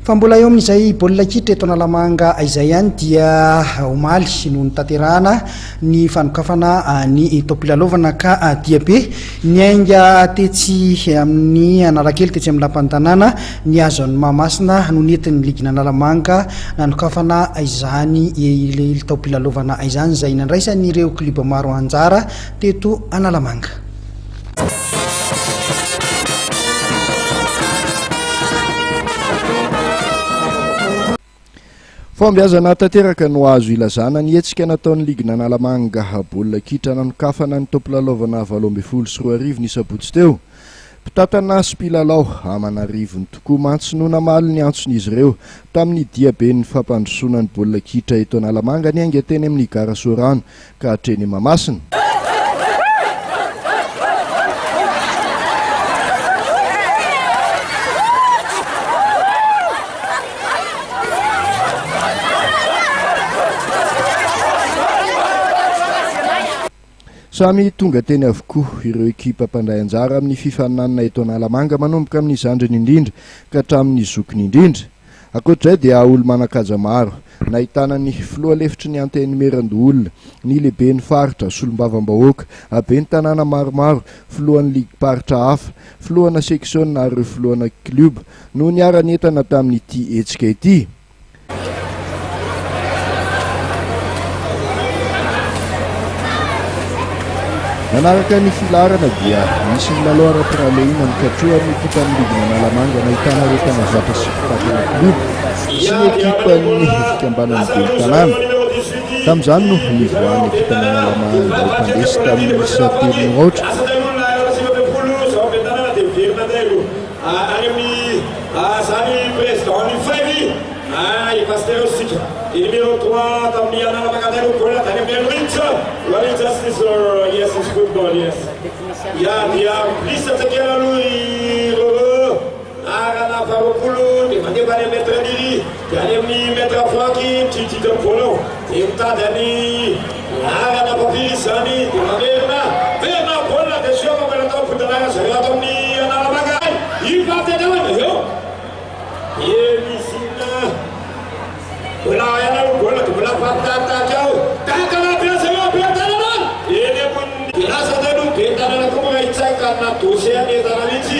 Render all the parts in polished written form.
Fa mbola eo amin'izay baolina kitra eto Analamanga izay ihany dia omaly no notanterahana ny fanokafana ny taom-pilalaovana ka diabe niainga tetsy amin'ny Analakely tetsy amin'ny lapan'ny tanàna nihazo an'i Mahamasina no nentin'ny ligin'Analamanga nanokafana izany taom-pilalaovana izany izay nandraisan'ireo klioba maro anjara teto Analamanga. Fahombiazana tanteraka no azo ilazana ny hetsika nataon'ny ligin'Analamanga baolina kitra nanokafana ny taom-pilalaovana 2018 ny sabotsy teo. Mpitantana sy mpilalao aman'arivony tokoa mantsy no namaly ny antson'izy ireo tamin'ny diaben'ny fampandrosoana ny baolina kitra eto Analamanga niainga teny amin'ny gara Soarano ka hatreny Mahamasina. Samy tonga teny avokoa ireo ekipa mpandray anjara amin'ny fifaninanana eto Analamanga manomboka amin'ny zandriny indrindra ka hatramin'ny zokiny indrindra. Ankoatr'izay dia olo-manan-kaja maro, nahitana ny filoha lefitry ny Antenimierandoholona, ny lehiben'ny faritra, solombavambahoaka, ben'ny tanàna maromaro, filohan'ny ligim-paritra hafa, filohana seksiona ary ireo filohana klioba no niara-nientana tamin'ity hetsika ity. Nanaraka ny filaharana dia nisy ny lalao ara-pirahalahiana nikatrohan'ny ekipan'ny ligin'Analamanga nahitana ireo mpanazatra sy mpitantana klioba sy ny ekipan'ny fikambanan'ny ben'ny tanàna. Tamin'izany no nivoahan'ny ekipan'Analamanga ho mpandresy tamin'ny isa telo no aotra. Ah, i Pasteur isika. Dia numéro 3 tamin'ny Analamanga no goal tany amin'ny Henrich. Well, justice or yes, it's football, yes. Ya, dia glisse kely aloha i Roro. Arana faharoapolo dia mandefa any amin'ny Maître Niri. Dia any amin'ny Maître Francky, mitsiditsika amin'ny volant. Dia mitady any arana fahafiry izany. Dia mamerina. Verina baolina dia soa fa mbola tao fodinarana zareo ato amin'ny Analamanga. Io fahatendremana eo. Dia misy inona? Mbola ao ihany aloha baolina dia mbola mifampitahitahika ao. Tantana be zareo be tanana! Eny ambonin'ny. Dia lasa indray aloha be tanana koa mbola hitsaika na dossier any entana mihitsy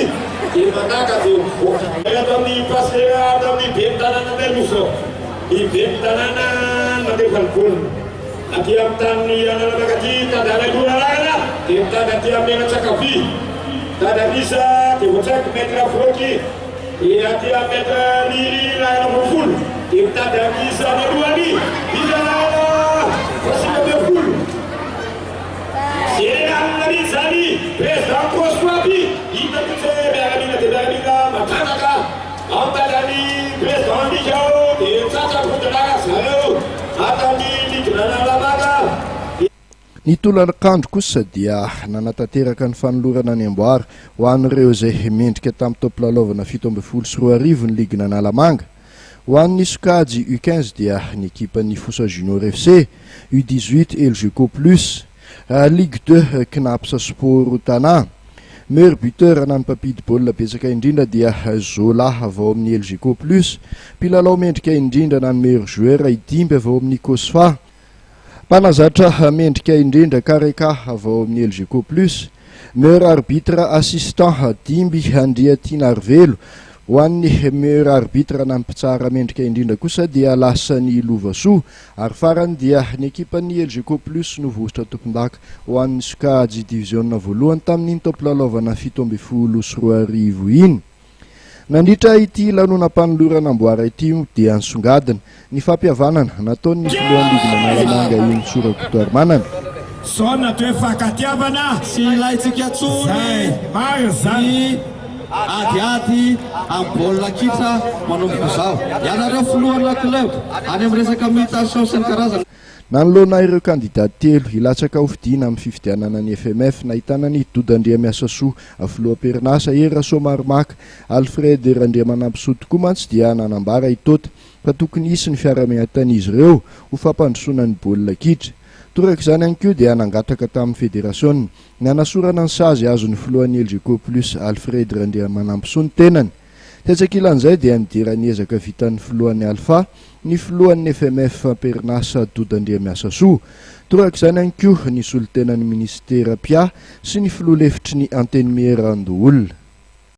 dia mandaka dia mivoaka. Ato amin'ny pasitera ato amin'ny ben'ny tanàna indray aloha izao. Ny ben'ny tanàna nandefa ny baolina. Aty amin'ny tanin'ny Analamanga aty mitady halain'olona lalana dia mitady aty amin'ny Menatsakavia. Mitady an'isa dia voatsaiko Maître Froky. Dia aty amin'ny Maître Liry laharana 20 dia mitady an'isa voalohany Liry laharana 19. Général Narivo izany Président Cosfaby hita mihitsy hoe miaramila dia miaramila matanjaka. Ao mitady an'i Président Ligue ao dia tratra ny fodinarana zareo ato amin'ny ligin'Analamanga. Ny tolakandro kosa dia nanatanteraka ny fanolorana ny amboara ho an'ireo izay mendrika tamin'ny taom-pilalaovana 2017 ny ligin'Analamanga. Ho an'ny sokajy U 15 dia ny ekipan'ny Fosa Junior FC, U 18 Elgeco Plus, Ligue 2 Cnaps Sport Tana. Meilleur buteur na ny mpampidi-baolina betsaka indrindra dia Zola avy ao amin'ny Elgeco Plus. Mpilalao mendrika indrindra na ny meilleur joueur i Dimby avy ao amin'ny Cosfa. Mpanazatra mendrika indrindra Kareka avy ao amin'ny Elgeco Plus. Meilleur arbitre assistant Dimby Andriatianarivelo. Ho an'ny meilleur arbitre na ny mpitsara mendrika indrindra kosa dia lasan'i Lovasoa. Ary farany dia ny ekipan'ny Elgeco Plus no vohosotra tompondaka ho an'ny sokajy diviziona voalohany tamin'iny taom-pilalaovana 2017 iny. Nandritra ity lanonam-panolorana amboara ity dia nisongadina ny fampihavanana nataon'ny filohan'ny ligin'Analamanga Henintsoa Rakotoarimanana. Zao ny atao hoe fankatiavana. Tsy ilaintsika intsony ny adiady amin'ny baolina kitra manomboka izao. Ianareo filohana club any amin'ny resaka mutation sy ny karazany. Nanoloana ireo kandidà telo hilatsaka hofidiana amin'ny fifidianana ny FMF, nahitana an'i Doda Andriamiasasoa, filoham-perinasa, Hery Rasoamaromaka, Alfred Randriamanampisoa tokoa mantsy dia nanambara i Tota fa tokony hisy ny fiarahamientan'izy ireo ho fampandrosoana ny baolina kitra. Toraka izany ihany koa dia nangataka tamin'ny federasiona ny hanasorana ny sazy azon'ny filohan'ny Elgeco Plus Alfred Randriamanampisoa ny tenany. Tetsy ankilan'izay dia nidera ny ezaka vitan'ny filohan'ny Alfa, ny filohan'ny FMF am-perinasa Doda Andriamiasasoa. Torak'izany ihany koa ny solontenan'ny minisitera mpiahy sy ny filoha lefitry ny Antenimierandoholona.